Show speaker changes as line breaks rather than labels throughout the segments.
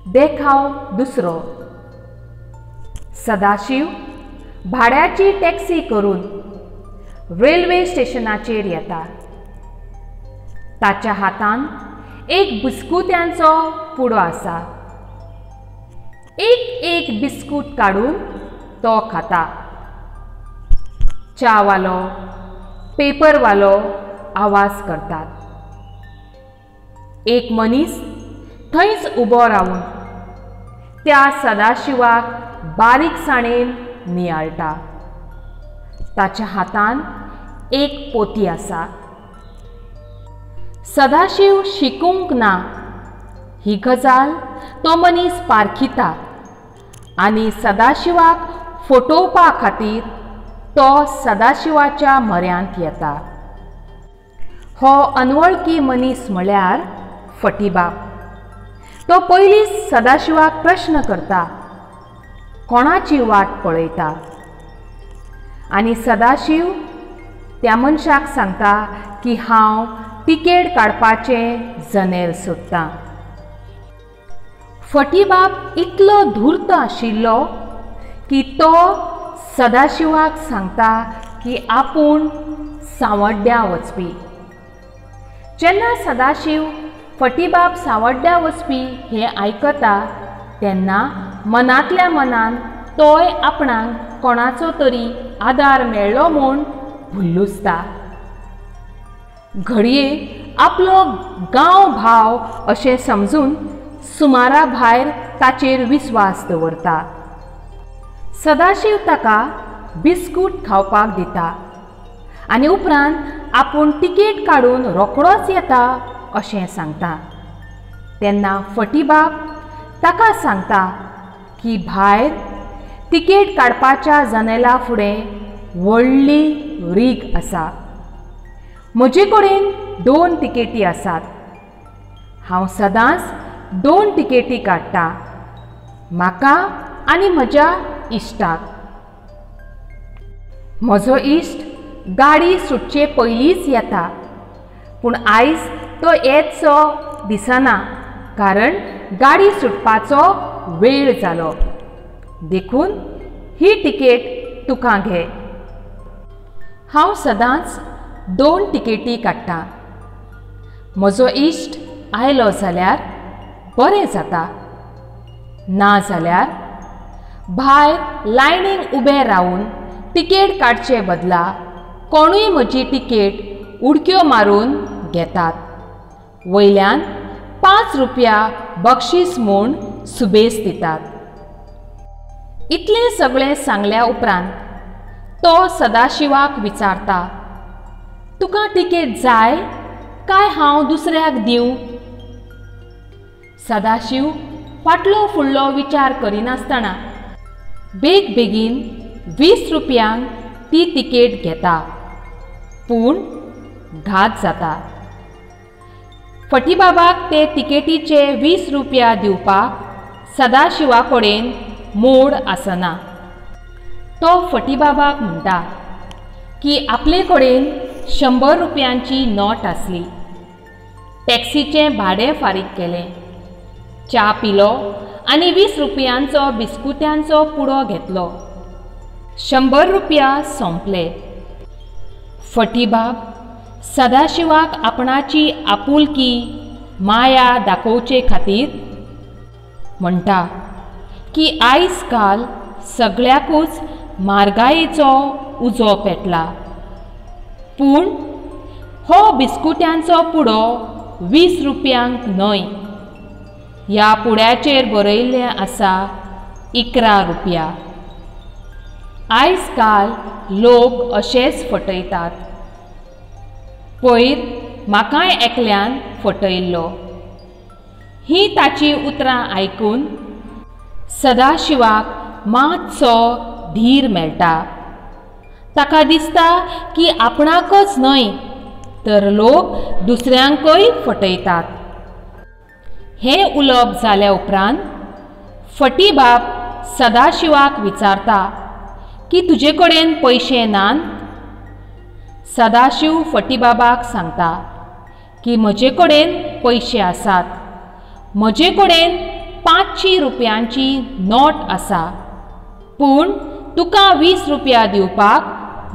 देखाव दुसरो. सदाशिव भाड्याची टॅक्सी करून रेल्वे स्टेशनाचेर येता. ताच्या हातान एक बिस्कुत्यांचो पुडो आसा. एक एक बिस्कूट काडून तो खाता. च्यावालो, पेपरवालो आवाज करतात. एक मनीस थंयच उबो रावन त्या सदाशिवाक बारीकसाणेन नियाळटा. ताच्या हातान एक पोती आसा. सदाशिव शिकूंक ना ही गजाल तो मनीस पारखिता आनी सदाशिवाक फटोवपा खातीर तो सदाशिवाच्या म्हऱ्यांत येता. हो अनवळखी मनीस म्हळ्यार फटीबाब. तो पयलींच सदाशिवाक प्रश्न करता, कोणाची वाट पळयता? आनी सदाशिव त्या मनशाक सांगता की हांव तिकेट काडपाचें जनेल सोदतां. फटीबाब इतलो धूर्त आशिल्लो की तो सदाशिवाक सांगता की आपूण सांवड्ड्या वचपी. जेन्ना सदाशिव फटीबाब सांवड्ड्या वचपी हें आयकता तेन्ना मनांतल्या मनान तोय आपणाक कोणाचो तरी आदार मेळ्ळो म्हूण भुल्लुसता. घडये आपलो गांव भाव अशें समजून सुमारा भायर ताचेर विस्वास दवरता. सदाशिव ताका बिस्कूट खावपाक दिता आनी उपरांत आपूण तिकेट काडून रोखडोच येता अशें सांगता. तेन्ना फटीबाब ताका सांगता की भायर तिकेट काडपाच्या जनेला फुडें व्हडली रीग आसा. म्हजे कडेन 2 तिकेटी आसात. हांव सदांच 2 तिकेटी काडटा, म्हाका आनी म्हज्या इश्टाक. म्हजो इश्ट गाडी सुटचे पयलींच येता, पूण आयज तो येतसो दिसना कारण गाडी सुटपाचो वेळ जालो. देखून ही तिकेट तुका घे. हांव सदांच 2 तिकेटी काडटा. म्हजो इश्ट आयलो जाल्यार बरें जाता, ना जाल्यार भायर लायनीक उबें रावन तिकेट काडचे बदला कोणूय म्हजी तिकेट उडक्यो मारून घेतात. वयल्यान 5 रुपया बक्षीस म्हूण सुबेस दितात. इतलें सगळें सांगल्या उपरांत तो सदाशिवाक विचारता, तुका तिकेट जाय काय हांव दुसऱ्याक दिवं? सदाशिव फाटलो फुडलो विचार करिनासतना बेग बेगीन 20 रुपयांक ती तिकेट घेता, पूण घात जाता. फटीबाबाक ते तिकेटीचे 20 रुपया दिवपाक सदाशिवा कडेन मोड आसना. तो फटीबाबाक म्हणटा की आपले कडेन 100 रुपयांची नोट आसली. टॅक्सीचें भाडें फारीक केलें, च्या पिलो आनी 20 रुपयांचो बिस्कुत्यांचो पुडो घेतलो. 100 रुपया सोंपले. फटीबाब सदाशिवाक आपणाची आपुलकी माया दाखोवचे खातीर म्हणटा की आयज काल सगळ्याकूच म्हारगायेचो उजो पेटला, पूण हो बिस्कुट्यांचो पुडो 20 रुपयांक न्हय. ह्या पुड्याचेर बरयिल्लें आसा 11 रुपया. आयज काल लोक अशेच फटयतात. पयर म्हाकाय एकल्यान फटयल्लो. ही ताची उतरां आयकून सदाशिवाक मातसो धीर मेळटा. ताका दिसता की आपणाकच न्हय तर लोक दुसऱ्यांकय फटयतात. हें उलोवप जाल्या उपरांत फटीबाब सदाशिवाक विचारता की तुजे कडेन पयशे नात? सदाशिव फटीबाबाक सांगता की म्हजे कडेन पयशे आसात, म्हजे कडेन 500 रुपयांची नोट आसा, पूण तुका 20 रुपया दिवपाक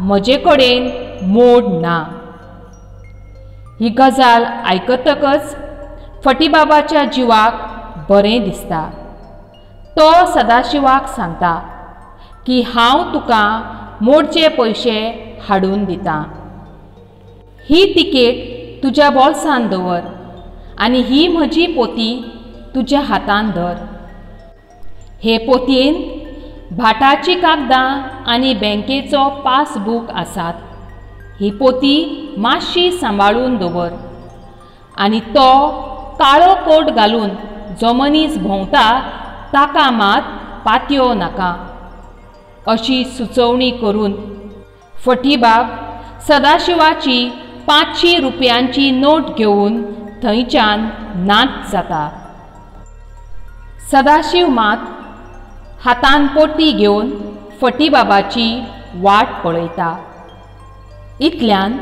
म्हजे कडेन मोड ना. ही गजाल आयकतकच फटीबाबाच्या जिवाक बरें दिसता. तो सदाशिवाक सांगता की हांव तुका मोडचे पयशे हाडून दिता. ही तिकेट तुज्या बोल्सान दवर आनी ही म्हजी पोती तुज्या हातान धर. हे पोतयेन भाटाची कागदां आनी बँकेचो पासबूक आसात. ही पोती मातशी सांबाळून दवर. आनी तो काळो कोट घालून जो मनीस भोंवता ताका मात पातयो नाका, अशी सुचोवणी करून फटीबाब सदाशिवाची 500 रुपयांची नोट घेवन थंयच्यान नाच जाता. सदाशिव मात हातान पोती घेवन फटीबाबाची वाट पळयता. इतल्यान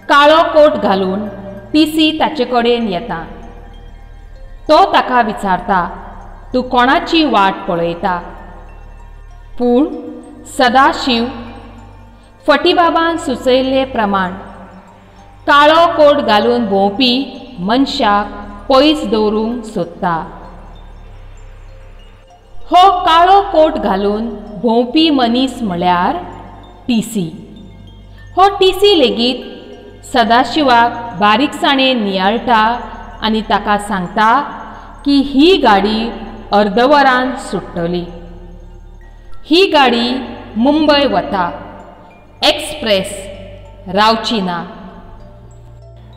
काळो कोट घालून टीसी ताचे कडेन येता. तो ताका विचारता, तूं कोणाची वाट पळयता? पूण सदाशिव फटीबाबान सुचयल्ले प्रमाण काळो कोट घालून भोंवपी मनशाक पयस दवरूंक सोदता. हो काळो कोट घालून भोंवपी मनीस म्हळ्यार टीसी. हो टीसी लेगीत सदाशिवाक बारीकसाणेन नियाळटा आनी ताका सांगता की ही गाडी अर्दवरान सुट्टली. ही गाडी मुंबय वता, एक्सप्रेस, रावची ना.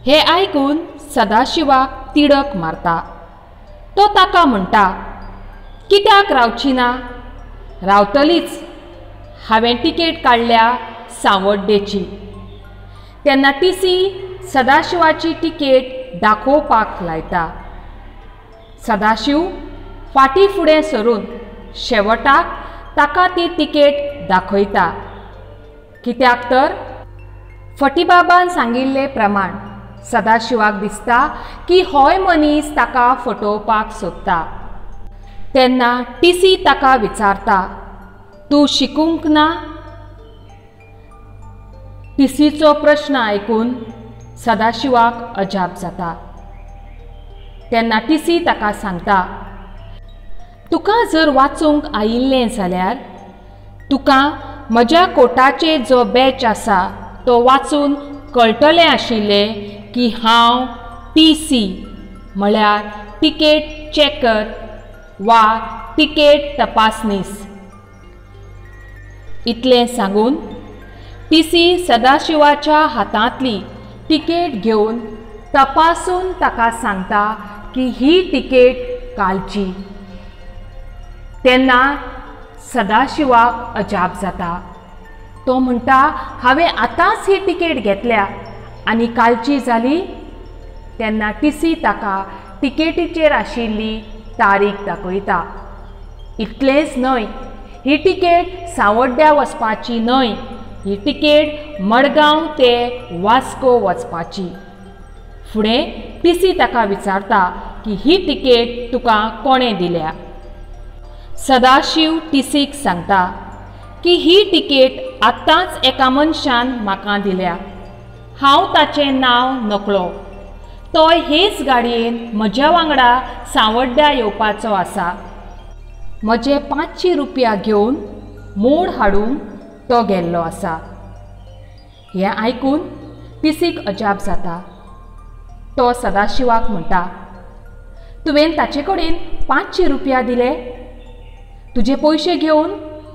हे आयकून सदाशिवाक तिडक मारता. तो ताका म्हणटा, कित्याक रावची ना? रावतलीच. हांवें तिकेट काडल्या सांवड्डेची. तेन्ना टीसी सदाशिवाची तिकेट दाखोवपाक लायता. सदाशिव फाटीं फुडें सरून शेवटाक ताका ती तिकेट दाखयता. कित्याक तर फटीबाबान सांगिल्ले प्रमाण सदाशिवाक दिसता की होय मनीस ताका फटोवपाक सोदता. तेन्ना टीसी ताका विचारता, तूं शिकूंक ना? टीसीचो प्रश्न आयकून सदाशिवाक अजाप जाता. तेन्ना टीसी ताका सांगता, तुका जर वाचूंक आयिल्लें जाल्यार तुका म्हज्या कोटाचेर जो बॅच आसा तो वाचून कळटलें आशिल्लें की हांव टी सी म्हळ्यार तिकेट चॅकर वा तिकेट तपासनीस. इतलें सांगून टी सी सदाशिवाच्या हातांतली तिकेट घेवन तपासून ताका सांगता की ही तिकेट कालची. तेन्ना सदाशिवाक अजाप जाता. तो म्हणटा, हांवें आतांच ही तिकेट घेतल्या आनी कालची जाली. तेन्ना टी सी ताका तिकेटीचेर आशिल्ली तारीख दाखयता. इतलेंच न्हय, ही तिकेट सांवड्ड्या वचपाची न्हय, ही तिकेट मडगांव ते वास्को वचपाची. फुडें टी सी ताका विचारता की ही तिकेट तुका कोणें दिल्या. सदाशिव टी सीक सांगता की ही तिकेट आत्तांच एका मनशान म्हाका दिल्या, हांव ताचें नांव नकळो, तो हेच गाडयेन म्हज्या वांगडा सांवड्ड्या येवपाचो आसा. म्हजे 500 रुपया घेवन मोड हाडूंक तो गेल्लो आसा. हें आयकून टीसीक अजाप जाता. तो सदाशिवाक म्हणटा, तुवें ताचे कडेन 500 रुपया दिले, तुजे पयशे घेवन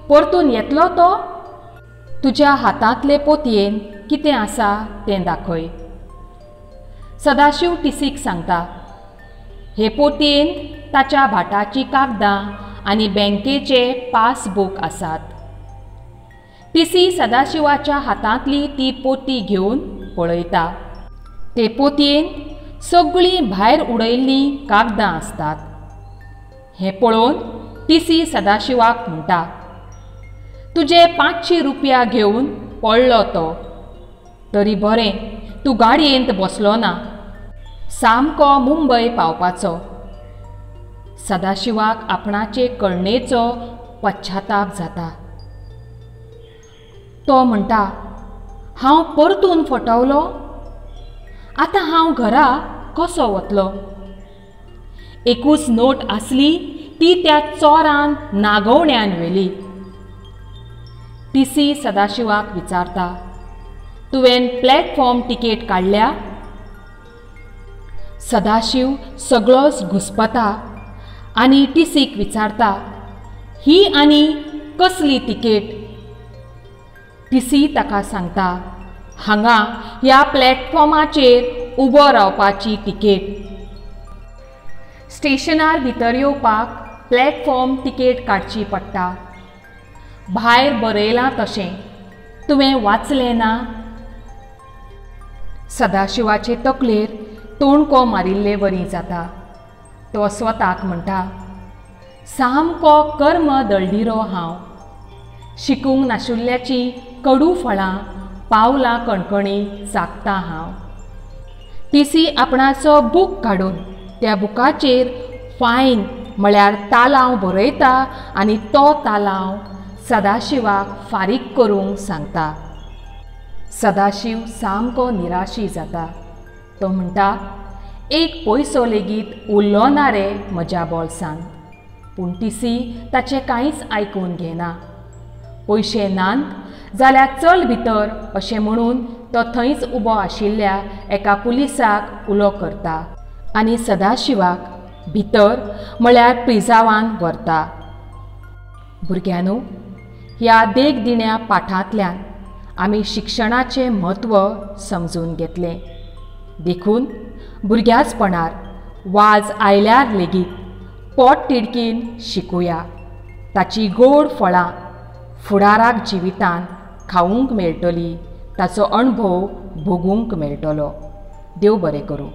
परतून येतलो तो? तुज्या हातांतले पोतयेन कितें आसा तें दाखय. सदाशिव टीसीक सांगता, हे पोतयेन ताच्या भाटाची कागदां आनी बँकेचे पासबूक आसात. टीसी सदाशिवाच्या हातांतली ती पोती घेवन पळयता. ते पोतयेन सगळीं भायर उडयल्लीं कागदां आसतात. हें पळोवन टीसी सदाशिवाक म्हणटा, तुजे 500 रुपया घेवन पडलो तो, तरी बरें तूं गाडयेंत बसलो ना, सामको मुंबय पावपाचो. सदाशिवाक आपणाचे करणेचो पश्चाताप जाता. तो म्हणटा, हांव परतून फटवलो, आतां हांव घरा कसो वतलो? एकूच नोट आसली ती त्या चोरान नागोवण्यान व्हेली. टीसी सदाशिवाक विचारता, तुवें प्लॅटफॉर्म तिकेट काडल्या? सदाशिव सगळोच घुस्पता आनी टीसीक विचारता, ही आनी कसली तिकेट? टीसी ताका सांगता, हांगा ह्या प्लॅटफॉर्माचेर उबो रावपाची तिकेट. स्टेशनार भितर येवपाक प्लॅटफॉर्म तिकेट काडची पडटा. भायर बरयलां तशें तुवें वाचलें ना? सदाशिवाचे तकलेर तोणको मारिल्ले वरी जाता. तो स्वताक म्हणटा, सामको कर्म दळडिरो हांव. शिकूंक नाशिल्ल्याची कडू फळां पावलां कणकणी चाखता हांव. टीसी आपणाचो बूक काडून त्या बुकाचेर फायन म्हळ्यार तालांव बरयता आनी तो तालांव सदाशिवाक फारीक करूंक सांगता. सदाशिव सामको निराशी जाता. तो म्हणटा, एक पयसो लेगीत उरलो ना रे म्हज्या बोल्सान. पूण टीसी ताचें कांयच आयकून घेना. पयशे नात जाल्यार चल भितर अशें म्हणून तो थंयच उबो आशिल्ल्या एका पुलिसाक उलो करता आनी सदाशिवाक भितर म्हळ्यार प्रिजावान व्हरता. भुरग्यांनो, ह्या देखदिण्या पाठांतल्यान आमी शिक्षणाचें म्हत्व समजून घेतलें. देखून भुरग्याचपणार वाज आयल्यार लेगीत पोट तिडकीन शिकुया. ताची गोड फळां फुडाराक जिवितान खावंक मेळटली, ताचो अणभव भोगूंक मेळटलो. देव बरें करूं.